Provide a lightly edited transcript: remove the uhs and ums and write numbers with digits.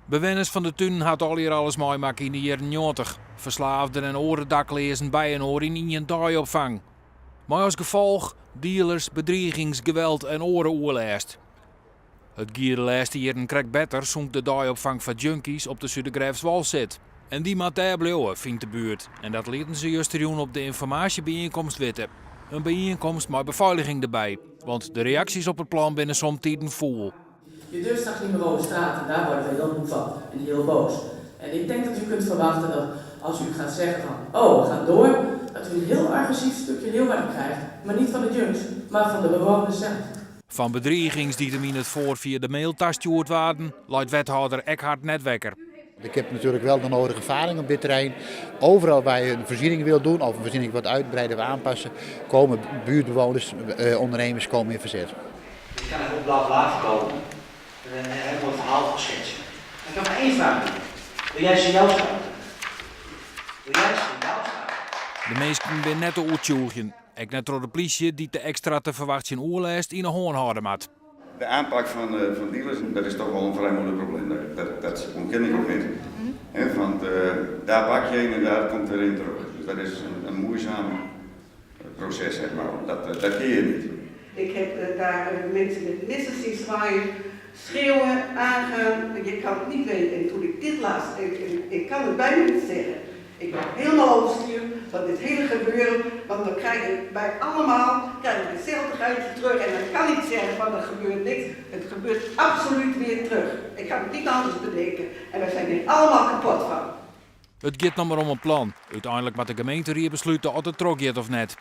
Bewenners fan de tunen ha it allegear alris meimakke yn de jierren 90. Ferslaafden en oare dakleazen byinoar yn ien deiopfang. Mei as gefolch dealers, bedrigings, geweld en oare oerlêst. It gie de lêste jierren krekt better sûnt de deiopfang foar junkies op de Sudergrêftswâl sit. En dy moat dêr bliuwe, fynt de buert. En dat lieten se justerjûn op de ynformaasjebyienkomst witte. In byienkomst mei befeiliging derby, want de reaksjes op it plan binne somtiden fûl. Je durft straks niet meer over straat en daar worden we heel moe van en heel boos. En ik denk dat u kunt verwachten dat als u gaat zeggen van, oh, we gaan door, dat u een heel agressief stukje Leeuwarden krijgt. Maar niet van de junks, maar van de bewoners zelf. Fan bedrigings dy't him yn it foar fia de mail tastjoerd waarden, leit wethâlder Ekhart net wekker. Ik heb natuurlijk wel de nodige ervaring op dit terrein. Overal waar je een voorziening wil doen of een voorziening wat uitbreiden of aanpassen, komen buurtbewoners, ondernemers komen in verzet. Je kan even op bla bla komen en een heel mooi verhaal gaan schetsen. Maar ik kan maar één vraag doen. Wil jij ze jou sluiten? Wil jij ze jou sluiten? De minsken binne net te oertsjûgjen. Ek net troch de plysje dy't de ekstra te ferwachtsjen oerlêst yn 'e hân hâlde moat. De aanpak van dealers, dat is toch wel een vrij moeilijk probleem. Dat ontken ik ook niet. Hè, want daar pak je een en daar komt weer een terug. Dus dat is een moeizaam proces, zeg maar. Dat keer je niet. Ik heb daar mensen met messen zien zwaaien, schreeuwen, aangaan. Je kan het niet weten. En toen ik dit las, ik kan het bijna niet zeggen. Ik ben helemaal overstuur van dit hele gebeuren. Want dan krijgen wij allemaal krijgen we hetzelfde geitje terug. En dan kan niet zeggen van er gebeurt niks. Het gebeurt absoluut weer terug. Ik kan het niet anders bedenken. En wij zijn er allemaal kapot van. It giet noch mar om in plan. Uteinlik moat de gemeenterie beslute oft it trochgiet of net.